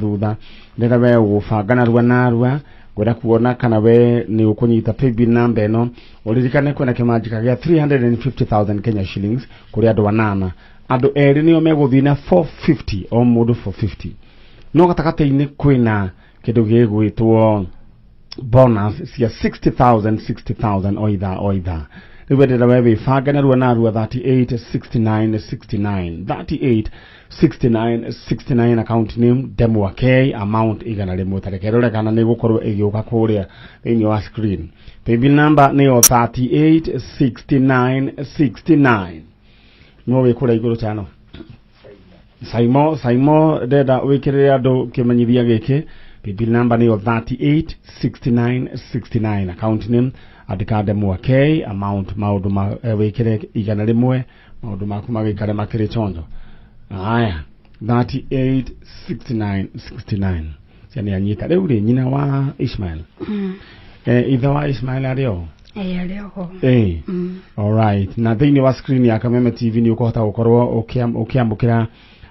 Thutha ndĩrenda we ũgũbanga narua narua, ngwenda kuona kana we nĩ ũkũnyita paybill number ĩno. Ũririkane kwĩna kĩmanjĩka gĩa 350,000 Kenya shillings kũrĩ andũ anana. Andũ erĩ nĩo megũthiĩ na 450 o mũndũ 450, no gatagatĩ-inĩ kwĩna kĩndũ gĩgwĩtwo bonus cia 60,000 60,000 o ithaa o ithaa. Rĩu endera we wĩbange narua narua. 38 69 69, 38 69 69, account name Ndemwa K, amount 100. Tareke rore kana nĩ gũkorwo ĩgĩũka kũrĩa thĩinĩ wa screen. Paybill number nĩyo 38 69 69. No wĩ kũrĩa igũrũ chano Saimo, Saimo, ndenda wĩkĩrĩre andũ kĩmenyithia gĩkĩ. Paybill number nĩyo 38 69 69, account name andĩka Ndemwa K, amount maũndũ ma wĩkĩre 100, maũndũ maku magĩikare makĩrĩ chonjo. Haya, 38 69 69 cia nĩ anyita. Rĩu rĩ, nyina wa Ishmael, ithe wa Ishmael arĩ o? Ĩĩ, arĩ oho. Alright, na thĩinĩ wa screen ya Kameme TV nĩ ũkũhota gũkorwo ũkĩamũkĩra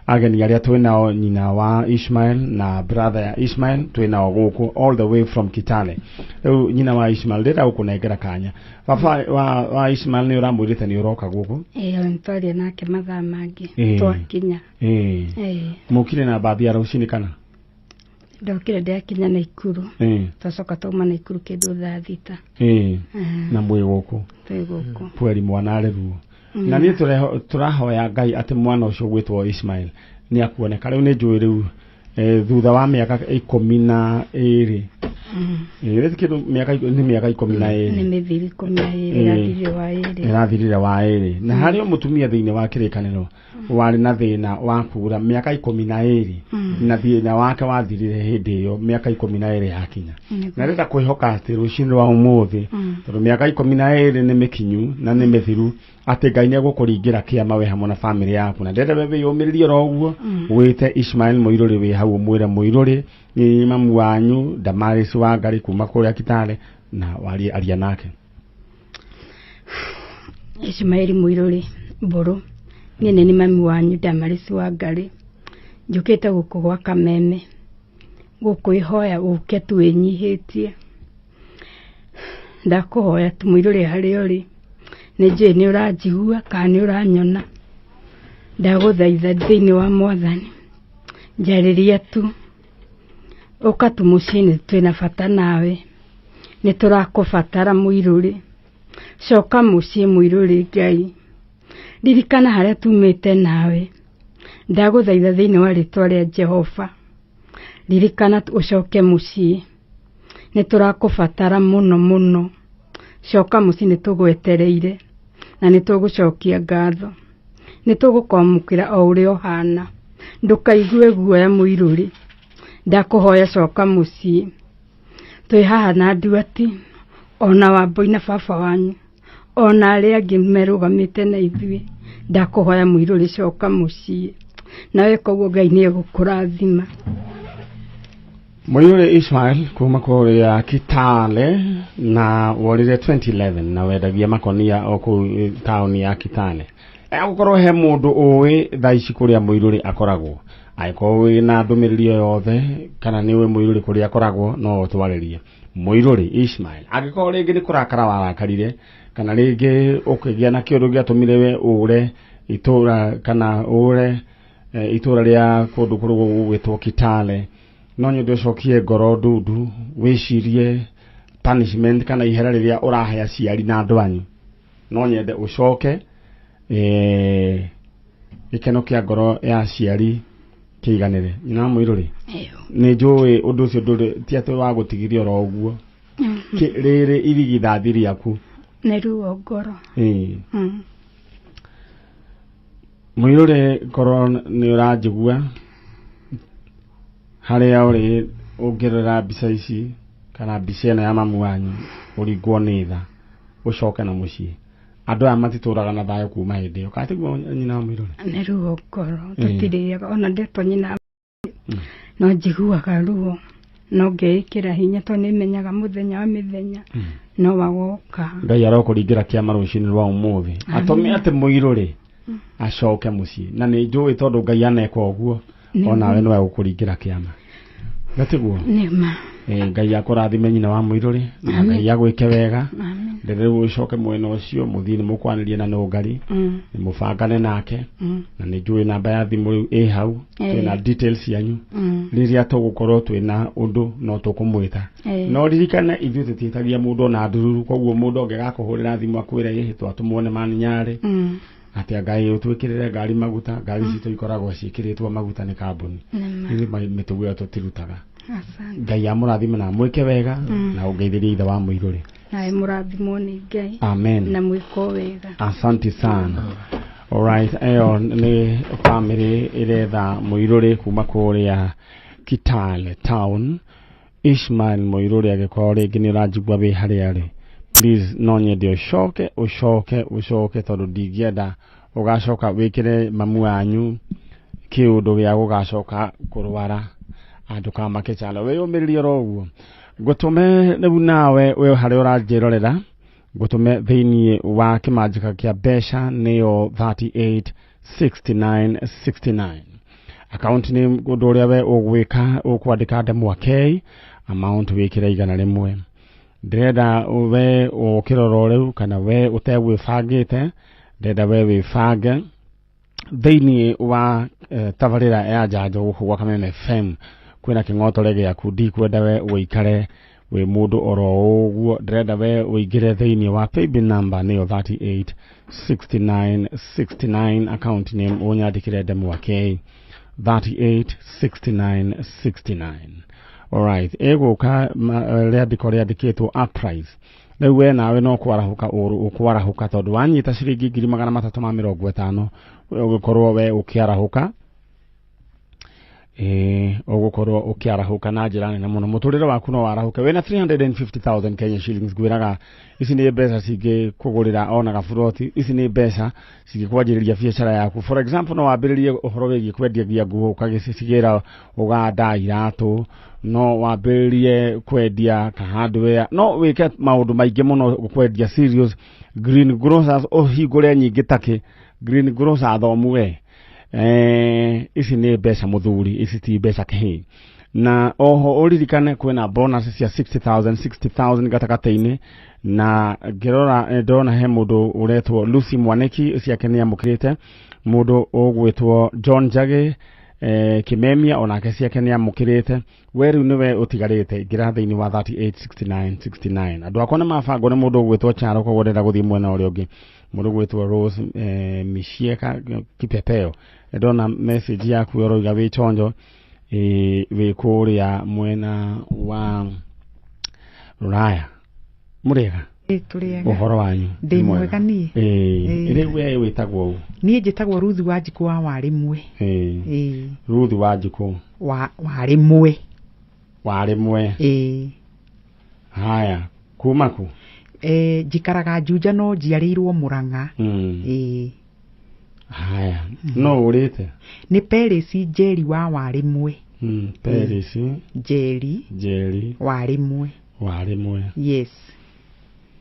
ageni arĩa twĩnao, nyina wa Ishmael na brother ya Ishmael twĩnao gũkũ all the way from Kitale. Rĩu nyina wa Ishmael, ndĩrenda gũkũnengera kanya. Baba wa Ishmael nĩ ũramwĩrĩte nĩ ũroka gũkũ? Ĩĩ, nĩtwaria nake mathaa mangĩ twakinya. Mũkire na mbathi ya rũcinĩ kana? Ndokire ndĩakinya Naikuru. Twacoka twauma Naikuru kĩndũ thaa 6. Na mwĩ gũkũ? Twĩ gũkũ. Kweri mwana arĩ ruo na niĩ tũrahoya Ngai atĩ mwana ũcio gwĩtwo Ishmael nĩ akuoneka. Rĩu nĩ njũĩ rĩu thutha wa mĩaka 12, rĩu kĩndũ mĩaka nĩ mĩaka 12. Nĩ mĩthiru 12 ĩrathirire wa ĩrĩ. Ĩrathirire wa ĩrĩ, na harĩ o mũtumia thĩinĩ wa kĩrĩkanĩro warĩ na thĩna wa kura mĩaka 12, na thĩna wake wathirire hĩndĩ ĩyo mĩaka 12 yakinya. Na ndĩrenda kwĩhoka atĩ rũcinĩ rwa ũmũthĩ, tondũ mĩaka 12 nĩ mĩkinyu na nĩ mĩthiru, atĩ Ngai nĩ egũkũringĩra kĩama we hamwe na bamĩrĩ yaku. Na ndĩrenda we wĩyũmĩrĩrie oro ũguo, wĩte Ishmael Mũirũrĩ wĩ hau, ũmwĩre, "Mũirũrĩ, nĩ mamu wanyu Damaris wa Ngarĩ kuma kũrĩa Kitale," na warie, aria nake. Ishmaeli Mũirũrĩ Mbũrũ, niĩ nĩ mami wanyu Damaris wa Ngarĩ. Njũkĩte gũkũ gwa Kameme gũkwĩhoya ũke tu wĩnyihĩtie. Ndakũhoya tu Mũirũrĩ, harĩa ũrĩ, nĩ njũĩ nĩ ũranjigua kana nĩ ũranyona. Ndagũthaitha thĩinĩ wa Mwathani, njarĩria tu, ũka tu mũciĩ, nĩ twĩna bata nawe, nĩ tũrakũbatara Mũirũrĩ. Coka mũciĩ Mũirũrĩ. Ngai, ririkana harĩa tumĩte nawe. Ndagũthaitha thĩinĩ wa rĩtwa rĩa Jehova, ririkana ũcoke mũciĩ, nĩ tũrakũbatara mũno mũno. Coka mũciĩ, nĩ tũgwetereire na nĩ tũgũcokia ngatho, nĩ tũgũkwamũkĩra o ũrĩa ũhana. Ndũkaigue guoya Mũirũrĩ, ndakũhoya coka mũciĩ. Twĩ haha na Nduati ona Wambũi na baba wanyu ona arĩa angĩ merũgamĩte na ithuĩ. Ndakũhoya Mũirũrĩ, coka mũciĩ, na weka ũguo Ngai nĩ egũkũrathima. Mũirũrĩ Ishmael kuma kũrĩa Kitale, na worire 2011 na wendagia makonia o kũu taũni ya Kitale. Gũkorwo he mũndũ ũĩ thaa ici kũrĩa Mũirũrĩ akoragwo, angĩkorwo wĩ na ndũmĩrĩri o yothe kana nĩ ũĩ Mũirũrĩ kũrĩa akoragwo, no ũtwarĩrie Mũirũrĩ Ishmael. Angĩkorwo rĩngĩ nĩ kũrakara warakarire, kana rĩngĩ ũkĩgĩa na kĩũndũ gĩatũmire we ũre itũra kana ũre itũra rĩa kũndũ kũrĩa gũgwĩtwo Kitale, no nyende ũcokie ngoro ndundu, wĩcirie punishment kana ihera rĩrĩa ũrahe aciari na andũ anyu. No nyende ũcoke, gĩkeno kĩa ngoro ya aciari kĩiganĩre. Nyina wa Mũirũrĩ, nĩ njũĩ ũndũ ũcio ndũrĩ ti atĩ wa gũtigiria oro ũguo. Rĩrĩ irigithathi rĩaku. Nĩ ruo ngoro. Mũirũrĩ, korwo nĩ ũranjigua harĩa ũrĩ, ũngĩrora mbica ici kana mbica ĩno ya mamu wanyu, ũringwo nĩ tha, ũcoke na mũciĩ. Andũ aya matitũraga na thayũ kuma hĩndĩ ĩyo, kana tiguo, nyina wa Mũirũrĩ? Nĩ ruo ngoro, tũtirĩaga ona ndetwo nyina no njiguaga ruo, no ngeĩkĩra hinya tondũ nĩ menyaga mũthenya wa mĩthenya no wagoka. Ngai arokũringĩra kĩama rũcinĩ rwa ũmũthĩ, atũme atĩ Mũirũrĩ acoke mũciĩ, na nĩ njũĩ tondũ Ngai aneka ũguo, onawe no egũkũringĩra kĩama. Gatiguo Nĩ ma. Ngai akũrathime nyina wa mũirũrĩ na Amen. Ngai agwĩke wega. Amen. Rĩrĩ ũcoke mwena ũcio mũthiĩ nĩ mũkwanĩria na nũngari nĩ mũbangane nake na nĩ njũĩ namba ya thimũ rĩu ĩ hau twĩna details cianyu rĩrĩa tũgũkorwo twĩna ũndũ no tũkũmwĩta. No ririkane ithuĩ tũtiĩtagia mũndũ ona ndururu, koguo mũndũ angĩgakũhũrĩra thimũ akwĩre ĩhĩ twatũmwo nĩ Maninyarĩ atĩ Ngai ũtwĩkĩrĩre ngari maguta, ngari citũ ikoragwo ciĩkĩrĩtwo maguta nĩ kambuni. Nĩ ma. Ithuĩ mĩtugo ĩyo tũtirutaga. Asante. Ngai amũrathime na amwĩke wega na ũngeithĩrie ithe wa mũirũrĩ. Nawe mũrathimwo nĩ Ngai. Amen. Na mwĩko wega. Asante sana. Alright, ĩyo nĩ family ĩretha mũirũrĩ kuma kũrĩa Kitale town. Ishmael mũirũrĩ angĩkorwo rĩngĩ nĩ ũranjigua wĩ harĩa rĩ, please no nyende ũcoke ũcoke ũcoke tondũ ndingĩenda ũgacoka wĩkĩre mamu wanyu kĩũndũ gĩa gũgacoka kũrwara ndũkamake chalo wĩyũmĩrĩrie oro ũguo ngũtũme rĩu nawe wĩ harĩa ũranjĩrorera ngũtũme thĩinĩ wa kĩmanjĩka kĩa mbeca nĩyo 38 69 69 account nĩ ũndũ ũrĩa we ũgwĩka ũkwandĩka ndemwa K amount wĩkĩre 100. Ndĩrenda we ũkĩrora rĩu kana we ũtegwĩbangĩte, ndĩrenda we wĩbange thĩinĩ wa tabarĩra ya njanjo gũkũ gwa Kameme FM kwĩna kĩng'otore gĩaku. Ndikwenda we ũikare wĩ mũndũ oro ũguo, ndĩrenda we ũingĩre thĩinĩ wa paybill number nĩyo 38 69 69 account name ũnyandĩkĩre ndemwa K 38 69 69. Alright, ĩgũka rĩandĩko rĩandĩkĩtwo uprise. Rĩu we nawe no kwarahũka ũkwarahũka tondũ wanyita ciringi 350,000 we ũgũkorwo we ũkĩarahũka, ũgũkorwo ũkĩarahũka na njĩra nene mũno, mũtũrĩre waku no warahũke wĩna 350,000 Kenya shillings. Ngwĩraga ici nĩ mbeca cingĩkũgũrĩra ona gaburoti, ici nĩ mbeca cingĩkwanjĩrĩria biacara yaku. For example, no wambĩrĩrie ũhoro wĩgiĩ kwendiagia nguo ũkagĩcigĩra Ũganda iratũ, no wambĩrĩrie kwendia ka hardware, no wĩke maũndũ maingĩ mũno, kwendia cereals, green grocers, ũhingũre nyingĩ takĩ green grocer thomu we. Ici nĩ mbeca mũthuri, ici ti mbeca kĩhĩ. Na oho ũririkane kwĩna bonus cia 60,000 60,000 gatagatĩ-inĩ, na ngĩrora ndĩrona he mũndũ ũretwo Lucy Mwaniki ciake nĩ amũkĩrĩte, mũndũ ũgwĩtwo John Njagĩ Kimemia onake ciake nĩ amũkĩrĩte. We rĩu nĩwe ũtigarĩte, ingĩra thĩinĩ wa 38 69 69. Andũ akwa nĩ mabangwo nĩ mũndũ ũgwĩtwo Charo, koguo ndĩrenda gũthiĩ mwena ũrĩa ũngĩ. Mũndũ ũgwĩtwo Rose Mishieka Kipepeo, ndona message yaku ũroiga wĩ chonjo, wĩ kũrĩa mwena wa Rũraya. Mũrĩega? Tũrĩega. Ũhoro wanyu? Ndĩ mwega niĩ. Rĩu we wĩtagwo ũ? Niĩ njĩtagwo Ruth Wanjikũ wa Warĩmwe. Ruth Wanjikũ wa Warĩmwe. Warĩmwe. Haya, kuma ku? Njikaraga Juja no njiarĩirwo Murang'a. Haya, no ũrĩte? Nĩ Peris Njeri wa Warĩmwe. Peris Njeri Njeri Warĩmwe. Warĩmwe. Yes.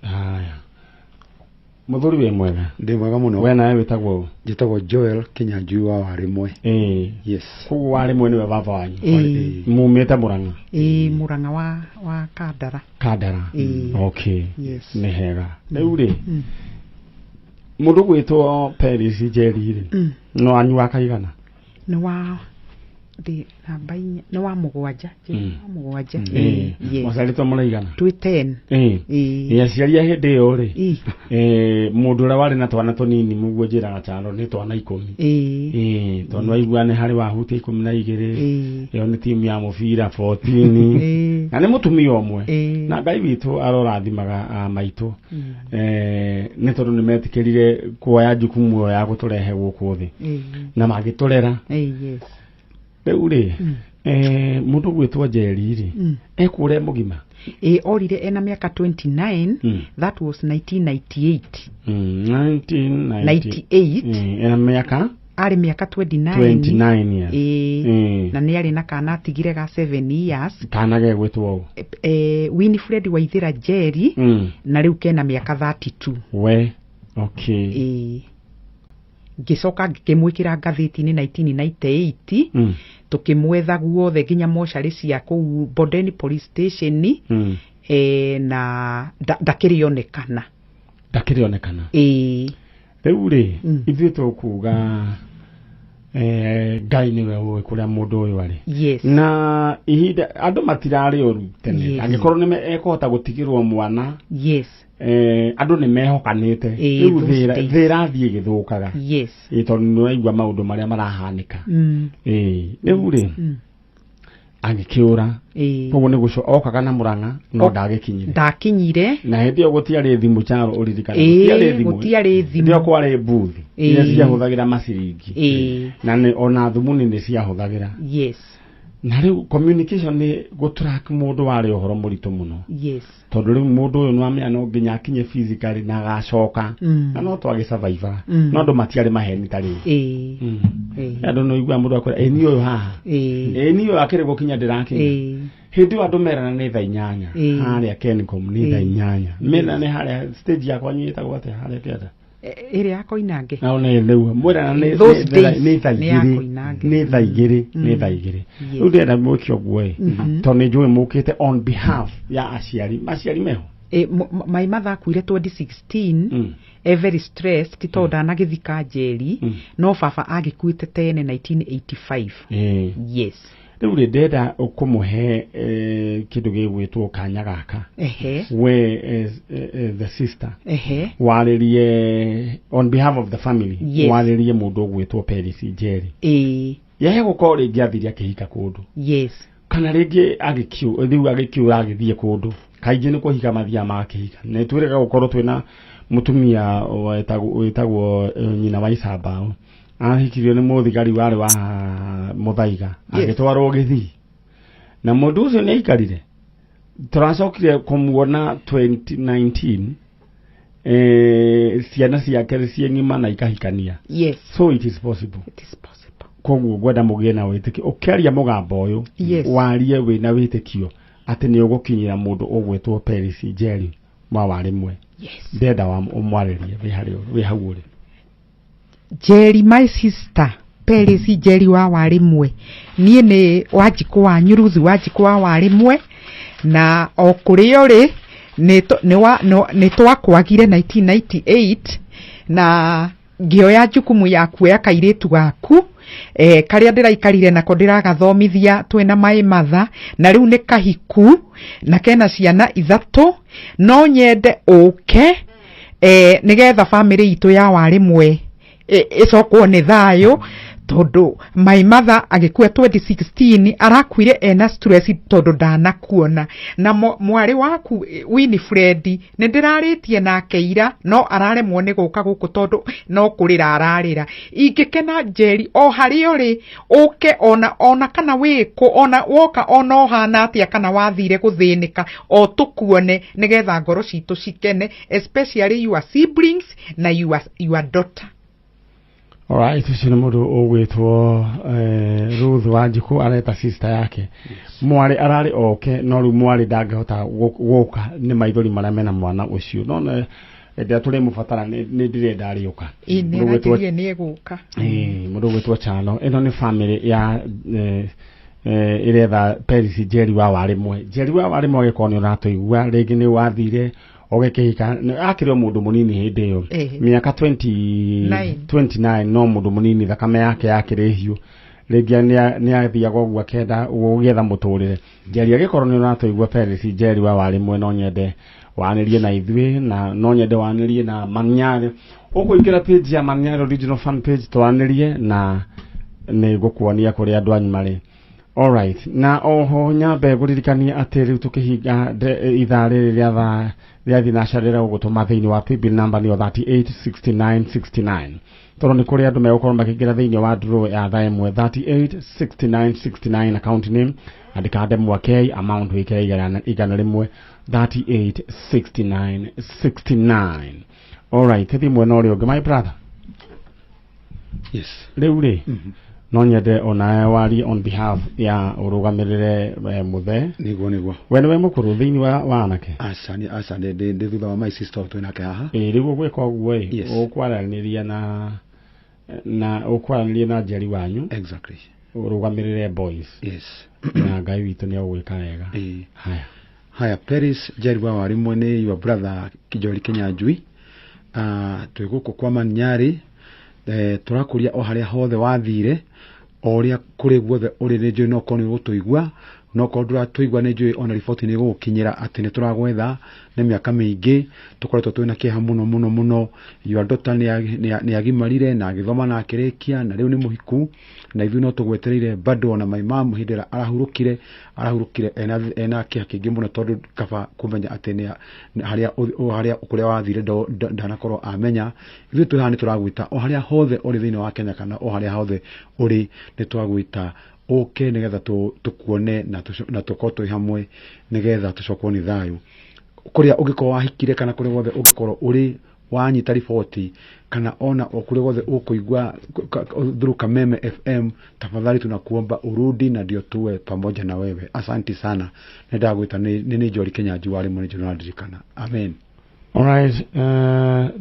Haya, mũthuri wĩ mwega? Ndĩ mwega mũno. We nawe wĩtagwo ũ? Njĩtagwo Joel Kinyanjui wa Warĩmwe. Yes. Koguo Warĩmwe nĩwe baba wanyu? Ĩĩ. Mumĩte Murang'a? Ĩĩ, Murang'a wa Kandara. Kandara. Ĩĩ. Okay. Yes. Nĩ hega. Rĩu rĩ, mũndũ gwĩtwo Peris Njeri rĩ, no wanyu wa kaigana? Nĩ wa ndĩ namba 4, nĩ wa mũgwanja. Wa mũgwanja. Yes. Mũciarĩtwo mũraigana? Twĩ 10. Ĩĩ, aciari a hĩndĩ ĩyo rĩ, mũndũ ũrĩa warĩ na twana tũnini mũguo njĩraga Charo nĩ twana 10. Tondũ waigua nĩ harĩ wahutia 12. Ĩyo nĩ timu ya mũbira 14. Na nĩ mũtumia ũmwe. Na Ngai witũ arorathimaga maitũ nĩ tondũ nĩ metĩkĩrire kuoya jukumu ĩyo ya gũtũrehe gũkũ thĩ na magĩtũrera. Yes. Rĩu rĩ, mũndũ gwĩtwo Njeri rĩ, ekũrĩa mũgima? Ĩĩ, orire ena mĩaka 29. That was 1998. 1998. Ena mĩaka arĩ mĩaka 29. 29 years. Ĩĩ. Na nĩ arĩ na kana atigire ga 7 years. Kana gegwĩtwo ũ? Winifred Waithĩra Njeri. Na rĩu kena mĩaka 32. We, okay. Ĩĩ. Ngĩcoka ngĩkĩmwĩkĩra ngathĩti-inĩ 1998. Tũkĩmwetha guothe nginya mocarĩ cia kũu Bondeni Police Station. Na ndakĩrĩonekana. Ndakĩrĩonekana. Ĩĩ. Rĩu rĩ, ithuĩ tũkuga Ngai nĩwe ũĩ kũrĩa mũndũ ũyũ arĩ. Yes. Na ihinda andũ matirarĩ ũru tene. Yes. Angĩkorwo nĩ ekũhota gũtigĩrwo mwana. Yes. Andũ nĩ mehokanĩte. Rĩu thĩ ĩrathiĩ ĩgĩthũkaga. Yes. Tondũ nĩ ũraigua maũndũ marĩa marahanĩka. Rĩu rĩ, agĩkĩũra. Koguo nĩ gũco okaga na Murang'a no ndagĩkinyire. Ndakinyire. Na hĩndĩ ĩyo gũtiarĩ thimũ Charo ũririkane. Gũtiarĩ thimũ. Gũtiarĩ thimũ. Hĩndĩ ĩyo kwarĩ booth. Iria ciahũthagĩra maciringi. Na nĩ ona thumuni nĩ ciahũthagĩra. Yes. Na rĩu communication nĩ gũtrack mũndũ warĩ ũhoro mũritũ mũno. Yes. Tondũ rĩu mũndũ ũyũ nĩwamenya no nginya akinye physically na agacoka. Na no twagĩsurvive. No andũ matiarĩ maheni ta rĩu. Andũ no igua mũndũ akwĩra ĩ niĩ ũyũ haha. Ĩ niĩ ũyũ akĩrĩ gũkinya ndĩrakinya. Hĩndĩ ĩyo andũ merana nĩ thaa 8. Harĩa Kencom nĩ thaa 8. Merana nĩ harĩa stage yakwa ĩtagwo atĩa harĩa Kĩanda. Ĩrĩa ya Koinange. Na ona rĩu mwĩrana nĩ thaa 2. Nĩ thaa 2. Nĩ thaa 2. Rĩu ndĩrenda mwĩke ũguo ĩ. Tondũ nĩ njũĩ mũkĩte on behalf ya aciari. Aciari meho. My mother akuire 2016. Very stressed tondũ ndanagĩthika Njeri. No baba agĩkuĩte tene 1985. Yes. Rĩu rĩ ndĩrenda kũmũhe kĩndũ gĩgwĩtwo kanya gaka. We the sister. Warĩrie on behalf of the family. Yes. Warĩrie mũndũ ũgwĩtwo Peris Njeri. Yehe gũkorwo rĩngĩ athire akĩhika kũndũ. Yes. Kana rĩngĩ rĩu agĩkiũra agĩthiĩ kũndũ. Kaingĩ nĩ kũhika mathiaga magakĩhika. Nĩ twĩrĩga gũkorwo twĩna mũtumia wĩtagwo nyina wa Icambao. Ahikirio nĩ mũthigari warĩ wa Muthaiga. Agĩtwarwo Gĩthii. Na mũndũ ũcio nĩ aikarire. Tũracokire kũmuona 2019. Ciana ciake ciĩ ng'ima na ikahikania. Yes. So it is possible. It is possible. Koguo ngwenda mũgĩe na wĩtĩkio. Ũkĩaria mũgambo ũyũ, yes, warie wĩna wĩtĩkio atĩ nĩ ũgũkinyĩra mũndũ ũgwĩtwo Peris Njeri wa Warĩmwe. Yes. Ndĩrenda ũmwarĩrie wĩ hau ũrĩ. Njeri, my sister, Peris Njeri wa Warĩmwe. Niĩ nĩ Wanjikũ wanyu, Ruth Wanjikũ wa Warĩmwe, na o kũrĩa ũrĩ nĩ twakwagire 1998 na ngĩoya jukumu ya kuoya kairĩtu gaku karĩa ndĩraikarire nako ndĩragathomithia twĩna my mother, na rĩu nĩ kahiku na kena ciana 3. No nyende ũke nĩgetha family itũ ya Warĩmwe ĩcokwo nĩ thayũ, tondũ my mother agĩkua 2016 arakuire ena stress tondũ ndanakuona. Na mwarĩ waku Winifred nĩ ndĩrarĩtie nake ira, no araremwo nĩ gũka gũkũ tondũ no kũrĩra ararĩra. Ingĩkena Njeri o harĩa ũrĩ ũke, ona kana wĩkũ, ona woka ona ũhana atĩa, kana wathire gũthĩnĩka, o tũkuone nĩgetha ngoro citũ cikene, especially your siblings na your daughter. Alright, ũcio nĩ mũndũ ũgwĩtwo Ruth Wanjikũ areta sister yake. Mwarĩ ararĩ oke, no rĩu mwarĩ ndangĩhota gũka nĩ maithori marĩa mena mwana ũcio. No hĩndĩ ĩrĩa tũrĩmũbatara nĩ ndĩrenda arĩũka. Nĩ egũka. Mũndũ ũgwĩtwo Chalo. Ĩno nĩ family ya ĩretha Peris Njeri wa Warĩmwe. Njeri wa Warĩmwe agĩkorwo nĩ ũratũigua, rĩngĩ nĩ wathire ũgĩkĩhika, akĩrĩ o mũndũ mũnini hĩndĩ ĩyo. Mĩaka 29, no mũndũ mũnini, thakame yake yakĩrĩ hiũ. Rĩngĩ nĩ athiaga ũguo akenda gũgĩetha mũtũrĩre. Njeri agĩkorwo nĩ ũratũigua Peris Njeri wa Warĩmwe, no nyende wanĩrie na ithuĩ, na no nyende wanĩrie na Manyarĩ. Ũkũingĩra page ya Manyarĩ original fan page twanĩrie, na nĩ ngũkuonia kũrĩa andũ anyu marĩ. Alright, na oho nyambe ngũririkanie atĩ rĩu tũkĩhinga ithaa rĩrĩ rĩa thaa rĩa thinacara rĩrĩa ũgũtũma thĩinĩ wa paybill number nĩyo 386969. Tondũ nĩ kũrĩ andũ megũkorwo makĩingĩra thĩinĩ wa draw ya thaa 1 386969 account name, andĩka ndemwa K, amount wĩkĩre 100 386969. Alright, tũthiĩ mwena ũrĩa ũngĩ, my brother. Yes. Rĩu rĩ, no nyende onawe warie on behalf ya ũrũgamĩrĩre mũthee. Nĩguo. We nĩwe mũkũrũ thĩinĩ wa anake? Aca ndĩ thutha wa my sister twĩ nake haha. Rĩu ũgwĩka ũguo ĩ, ũkwaranĩria na Na ũkwaranĩrie na Njeri wanyu. Exactly. Ũrũgamĩrĩre boys. Yes. Na Ngai witũ nĩ egũgwĩka wega. Haya. Haya, Paris Njeri wa Warimwe nĩ your brother Njeri Kinyanjui. Twĩ gũkũ kwa Manyarĩ, tũrakũria o harĩa hothe wathire, o ũrĩa kũrĩ guothe ũrĩ, nĩ njũĩ no korwo nĩ ũgũtũigua, no korwo ndũratũigua nĩ njũĩ ona riboti nĩ ĩgũgũkinyĩra atĩ nĩ tũragwetha nĩ mĩaka mĩingĩ tũkoretwo twĩna kĩeha mũno mũno mũno. Your daughter nĩ agimarire na agĩthoma na akĩrĩkia na rĩu nĩ mũhiku, na ithuĩ no tũgwetereire bado. Ona my mom hĩndĩ ĩrĩa arahurũkire ena kĩeha kĩingĩ mũno, tondũ kaba kũmenya atĩ nĩ harĩa harĩa kũrĩa wathire ndanakorwo amenya. Ithuĩ twĩ haha nĩ tũragwĩta o harĩa hothe ũrĩ thĩinĩ wa Kenya kana o harĩa hothe ũrĩ, nĩ twagwĩta ũke nĩgetha tũkuone na tũkorwo twĩ hamwe nĩgetha tũcokwo nĩ thayũ. Kũrĩa ũngĩkorwo wahikire kana kũrĩa guothe ũngĩkorwo ũrĩ wanyita riboti kana ona o kũrĩa guothe ũkũigua through Kameme FM, tafadhali tunakuomba urudi na ndio tuwe pamoja na wewe. Asanti sana. Nĩ ndagwĩta nĩ nĩ Njeri Kinyanjui wa Rĩmwe, nĩ ndirikana. Amen. Alright,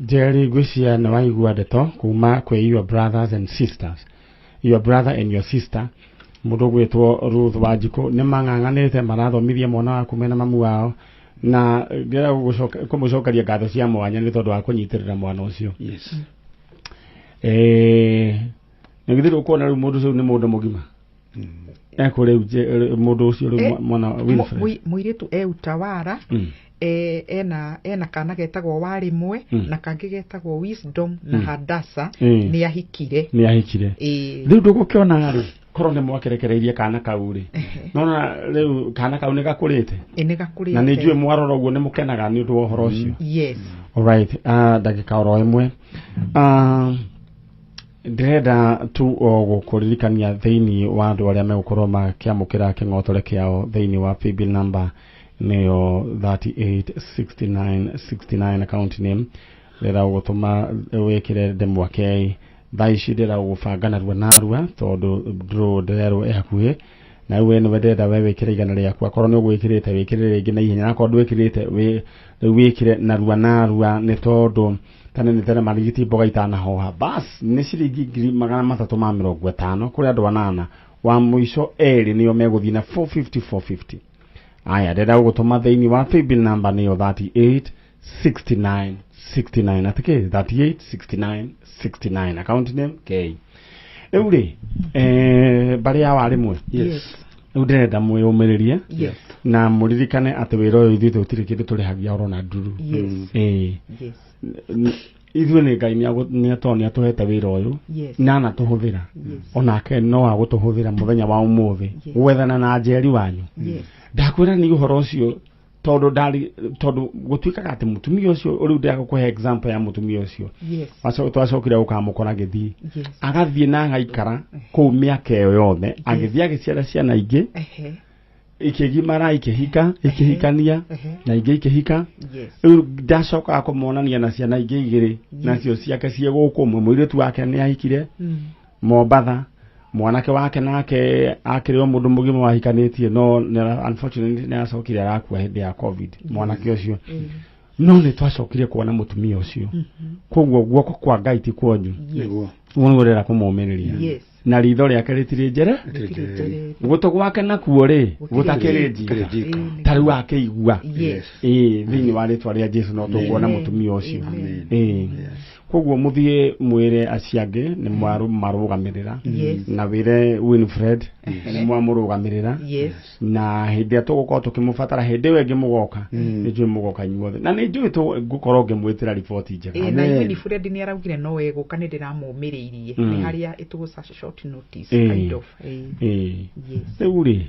Jerry, ngwĩciria nĩ waigua ndeto kuma kwĩ your brothers and sisters, your brother and your sister, mũndũ ũgwĩtwo Ruth Wanjikũ. Nĩ mang'ang'anĩte marathomithia mwana waku mena mamu wao, na ndĩrenda kũmũcokeria ngatho cia mwanya nĩ tondũ wa kũnyitĩrĩra mwana ũcio. Yes. Nĩ githĩ ũkuona rĩu mũndũ ũcio nĩ mũndũ mũgima ekũ rĩu mũndũ ũcio rĩu mwana Winfred? Mũirĩtu e Utawara. Ena kana getagwo Warimwe na kangĩ getagwo Wisdom na Hadasa. Nĩ ahikire. Nĩ ahikire. Rĩu ndũgũkĩona rĩ korwo nĩ mwakerekereirie kana kau rĩ, nona rĩu kana kau nĩ gakũrĩte. Nĩ gakũrĩte. Na nĩ njũĩ mwarora ũguo nĩ mũkenaga nĩ ũndũ wa ũhoro ũcio. Yes. Alright, ndagĩka oro ĩmwe. Ndĩrenda tu o gũkũririkania thĩinĩ wa andũ arĩa megũkorwo makĩamũkĩra kĩng'otore kĩao thĩinĩ wa paybill number nĩyo 386969 account name. Ndĩrenda gũgũtũma wĩkĩre ndemwa K. Thaa ici ndĩrenda gũgũbanga narua narua tondũ draw ndĩrerwo ĩ hakuhĩ, na rĩu we nĩwe ndĩrenda we wĩkĩre igana rĩaku. Akorwo nĩ ũgwĩkĩrĩte wĩkĩre rĩngĩ na ihenya, akorwo ndwĩkĩrĩte rĩu wĩkĩre narua narua, nĩ tondũ tene nĩ tene marigiti mboga itanahoha. Bas nĩ ciringi 350 kũrĩ andũ anana, wa mũico erĩ nĩo megũthiĩ na 450 450. Aya, ndĩrenda gũgũtũma thĩinĩ wa paybill number nĩyo 386969, atĩkĩ 386969 account name K. Rĩu rĩ mbarĩ ya Warimwe. Yes. Rĩu ndĩrenda mwĩyũmĩrĩrie. Yes. Na mũririkane atĩ wĩra ũyũ ithuĩ tũtirĩ kĩndũ tũrĩhagia oro na nduru. Yes. Yes. Ithuĩ nĩ Ngai nĩ atũhete wĩra ũyũ. Yes. Na anatũhũthĩra. Yes. Onake no agũtũhũthĩra mũthenya wa ũmũthĩ Yes. gwethana na Njeri wanyu. Yes. Ndakwĩra nĩ ũhoro ũcio tondũ ndari tondũ gũtuĩkaga atĩ mũtumia ũcio rĩu ndĩragũkũhe example ya mũtumia ũcio. Yes. Twacokire gũkamũkora agĩthiĩ. Yes. Agathiĩ na agaikara kũu mĩaka ĩyo yothe, agĩthiĩ agĩciara ciana ingĩ, ikĩgimara, ikĩhika, ikĩhikania, na ingĩ ikĩhika. Yes. Rĩu ndacokaga kũmonania na ciana ingĩ igĩrĩ nacio ciake ciĩ gũkũ ũmwe. Mũirĩtu wake nĩ ahikire Mombatha, mwanake wake nake akĩrĩ o mũndũ mũgima wahikanĩtie, no unfortunately nĩ aracokire arakua hĩndĩ ya COVID, mwanake ũcio. No nĩ twacokire kuona mũtumia ũcio. Koguo guoko kwa Ngai ti kuonju. Nĩguo. Ũguo nĩguo ndĩrenda kũmũmĩrĩria. Yes. Na ritho rĩake rĩtirĩ njere, gũtũ gwake nakuo rĩ gũtakĩrĩ njika, ta rĩu akĩigua. Yes. Ĩĩ, thĩinĩ wa rĩtwa rĩa Jesu no tũkuona mũtumia ũcio. Ĩĩ, koguo mũthiĩ mwĩre acio angĩ nĩ marũgamĩrĩra. Yes. Na wĩre Winfred nĩ mwamũrũgamĩrĩra. Yes. Na hĩndĩ ĩrĩa tũgũkorwo tũkĩmũbatara hĩndĩ ĩyo ĩngĩ mũgoka, nĩ njũĩ mũgoka inyuothe, na nĩ njũĩ ngũkorwo ngĩmwĩtĩra riboti njega. Na Winfred nĩ araugire no egũka, nĩ ndĩramũmĩrĩirie nĩ harĩa it was a short notice kind of. Ĩĩ. Yes. Rĩu rĩ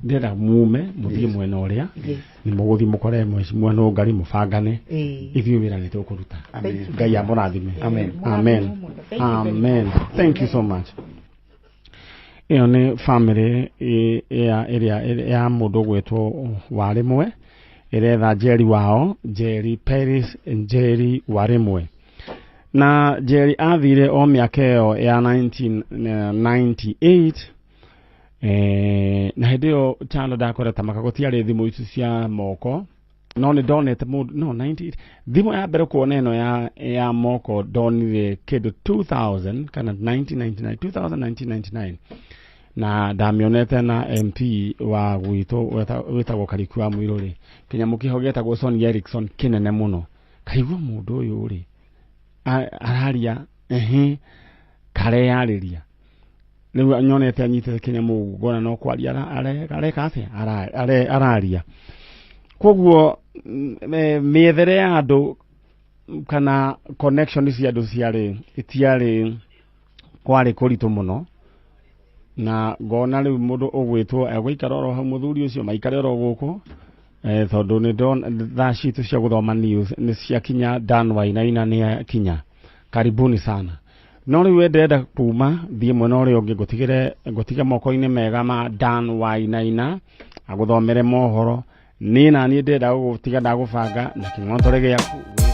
ndĩrenda mume mũthiĩ mwena ũrĩa Yes. nĩ mũgũthiĩ mũkore mheshimiwa Nũngari mũbangane. Ithuĩ wĩra nĩ tũkũruta. Ngai amũrathime. Amen. Amen. Amen. Thank you so much. Ĩyo nĩ family ĩrĩa ya mũndũ ũgwĩtwo Warimwe ĩretha Njeri wao, Njeri Paris Njeri Warimwe. Na Njeri athire o mĩaka ĩyo ya 1998, na hĩndĩ ĩyo Chalo ndakoreta maka gũtiarĩ thimũ ici cia moko. No nĩ ndonete mũndũ no 98 thimũ ya mbere kuona ĩno ya moko, ndonire kĩndũ 2000 kana 1999, 2000, 1999, na ndamĩonete na MP wa gwitũ wĩtagwo Kariuki wa Mũirũrĩ, kĩnyamũ kĩho gĩetagwo Sony Ericsson kĩnene mũno. Kaigua mũndũ ũyũ rĩ araria ehe kareyarĩria. Rĩu nyonete anyitĩte kĩnyamũ ũguo, ngona no kwaria areka atĩa, araria. Koguo mĩethere ya andũ kana connection cia andũ ciarĩ itiarĩ, kwarĩ kũritũ mũno. Na ngona rĩu mũndũ ũgwĩtwo egũikara oro hau, mũthuri ũcio maikare oro gũkũ, tondũ nĩ ndona thaa citũ cia gũthoma news nĩ ciakinya. Dan Wainaina nĩ akinya, karibuni sana. No rĩu we ndĩrenda kuma thiĩ mwena ũrĩa ũngĩ, ngũtigĩre, ngũtige moko-inĩ mega ma Dan Wainaina agũthomere mohoro. Niĩ na niĩ ndĩrenda gũgũtiga ndagũbanga na kĩng'ontore gĩaku.